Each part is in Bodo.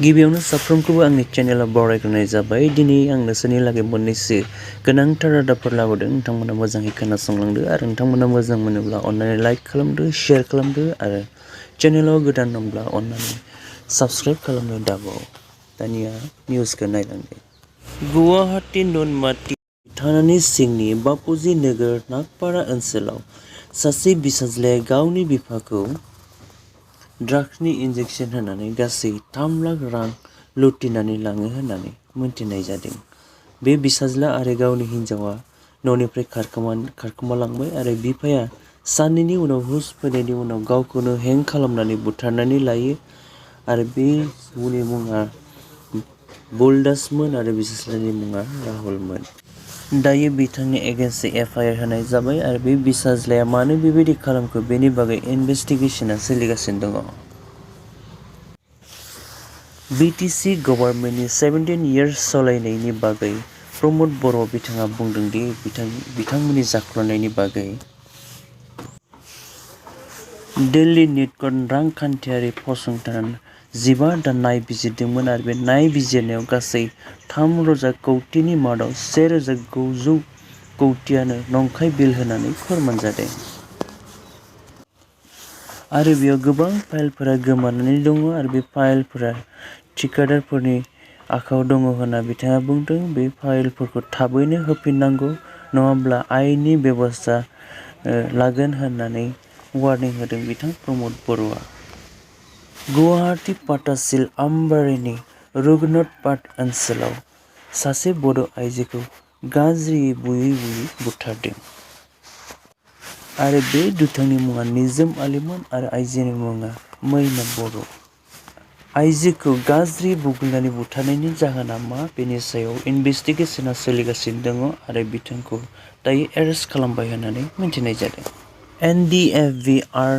गिबियावनो साफ्रोमखौबो आंनि चेनेलाव बरायग्रोनाय जाबाय। दिनै आं नोंसोरनि लागै मोननैसो गोनांथार रादाबफोर लाबोदों। नोंथांमोना मोजाङै खोनासंलांदो आरो नोंथांमोना मोजां मोनोब्ला अन्नानै लाइक खालामदो, शेयार खालामदो आरो चेनेलाव गोदान दंब्ला अन्नानै साबस्क्राइब खालामनो दाबाव। दानिया निउसखौ नायलांदो। गुवाहाटी नुनमाटि थानानि सिंनि बापुजि नोगोर नागपारा ओनसोलाव सासे बिसाज्लाया गावनि बिफाखौ ड्राग्सनि इन्जेक्सन होनानै गासै 3 लाख रां लुथिनानै लाङो होननानै मिथिनाय जादों। बे बिसाज्ला आरो गावनि हिन्जावआ न'निफ्राय खारखोमालांबाय आरो बिफाया साननैनि उनाव हुस फैनायनि उनाव गावखौनो हें खालामनानै बुथारनानै लायो आरो बे सुबुंनि मुङा बुलदासमोन आरो बिसाज्लानि मुङा राहुलमोन। दायो बिथांनि एगेन्स्टै FIR होनाय जाबाय आरो बे बिसाज्लाया मानो बेबायदि खालामखो बेनि बागै इनभेस्टिगेशनआ सोलिगासिनो दङ। BTC गभर्नमेन्टनि 17 इयार्स सालायनायनि बागै प्रमद बर' बिथाङा बुंदों दि बिथांमोननि जाख्ल'नायनि बागै दिल्ली निटकन रांखान्थियारि फसंथान 15 दान नायबिजिरदोंमोन आरो बे नायबिजिरनायाव गासै 3,000 कौटिनि मादाव 1,900 कौटियानो नंखाय बिल होनानै फोरमान जादों। आरो बेयाव गोबां फाइलफोरा गोमानानै दङ आरो बे फाइलफोरा थिकादारफोरनि आखायाव दङ होनना बिथाङा बुंदों। बे फाइलफोरखौ थाबैनो होफिननांगौ नङाब्ला आयेननि बेबस्था लागोन होननानै वार्निं होदों बिथां प्रमद बर'आ। गुवाहाटी पाटासिल आमबारिनि रुगनाथ पाट ओनसोलाव सासे बड' आइजोखौ गाज्रियै बुयै बुथारदों आरो बे दुथांनि मुङा निजोम आलीमोन आरो आइजोनि मुङा मैना बर'। आइजोखौ गाज्रि बुग्लिनानै बुथारनायनि जाहोना मा बेनि सायाव इनभेस्टिगेशनआ सोलिगासिनो दङ आरो बिथांखौ दायो एरेस्ट खालामबाय होननानै मिथिनाय जादों। NDFB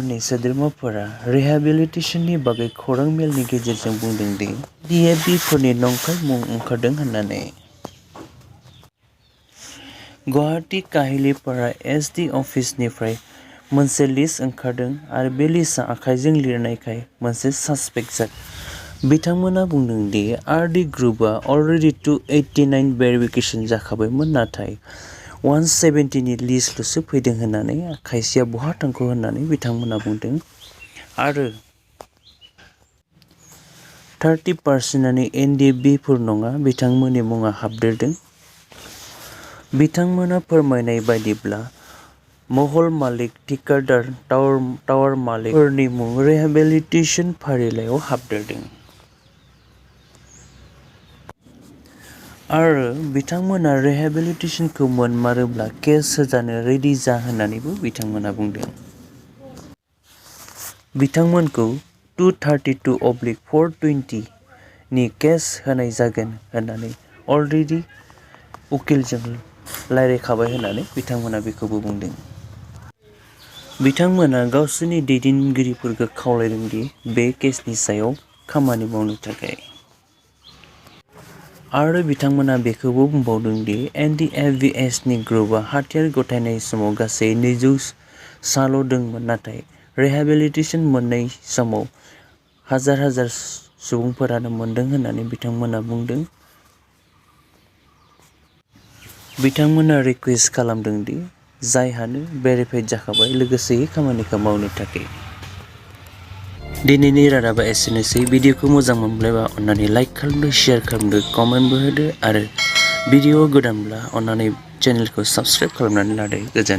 नि सोद्रोमाफोरा रिहेबिलिटेशननि बागै खौरां मेलनि गेजेरजों बुंदों दि NDFB फोरनि नंखाय मुं ओंखारदों होननानै। गुवाहाटी काहिलीपारा SD अफिसनिफ्राय मोनसे लिस्ट ओंखारदों आरो बे लिस्टआ आखाइजों लिरनायखाय मोनसे सासपेक्ट जादों। बिथांमोना बुंदों दि RD ग्रुपआ अलरेडि 289 भेरिफिकेशन जाखाबायमोन नाथाय 170 नि लिस्टल'सो फैदों होननानै खायसेया बहा थांखो होननानै बिथांमोना बुंदों आरो 30% NDFB फोर नङा बिथांमोननि मुङा हाबदेरदों। बिथांमोना फोरमायनाय बायदिब्ला महल मालिक, ठेकेदार, टावार मालिकफोरनि मुं रिहेबिलिटेशन फारिलाइयाव हाबदेरदों आरो बिथांमोना रिहेबिलिटेशनखौ मोनमारोब्ला केस होजानो रेडि जा होननानैबो बिथांमोना बुंदों। बिथांमोनखौ 232/420 नि केस होनाय जागोन होननानै अलरेडि उकिलजों रायज्लायखाबाय होननानै बिथांमोना बेखौबो बुंदों। बिथांमोना गावसोरनि दैदेनगिरिफोरखौ खावलायदों दि बे केसनि सायाव खामानि मावनो थाखाय। आरो बिथांमोना बेखौबो बुंबावदों दि NDFB ग्रुपआ हाथियार गथायनाय समाव गासै 200 साल' दंमोन नाथाय रिहेबिलिटेशन मोननाय समाव हाजार सुबुंफोरानो मोनदों होननानै बिथांमोना बुंदों। बिथांमोना रिक्वेस्ट खालामदों दि जायहानो भेरिफाइड जाखाबाय लोगोसेयै खामानिखौ मावनो थाखाय। दिनैनि रादाबा एसेनोसै। भिडिअखौ मोजां मोनब्ला अन्नानै लाइक खालामदो, शेयार खालामदो, कमेन्टबो होदो आरो भिडिअ गोदानब्ला अन्नानै चेनेलखौ साबस्क्राइब खालामनानै लादो। गोजोन्थों।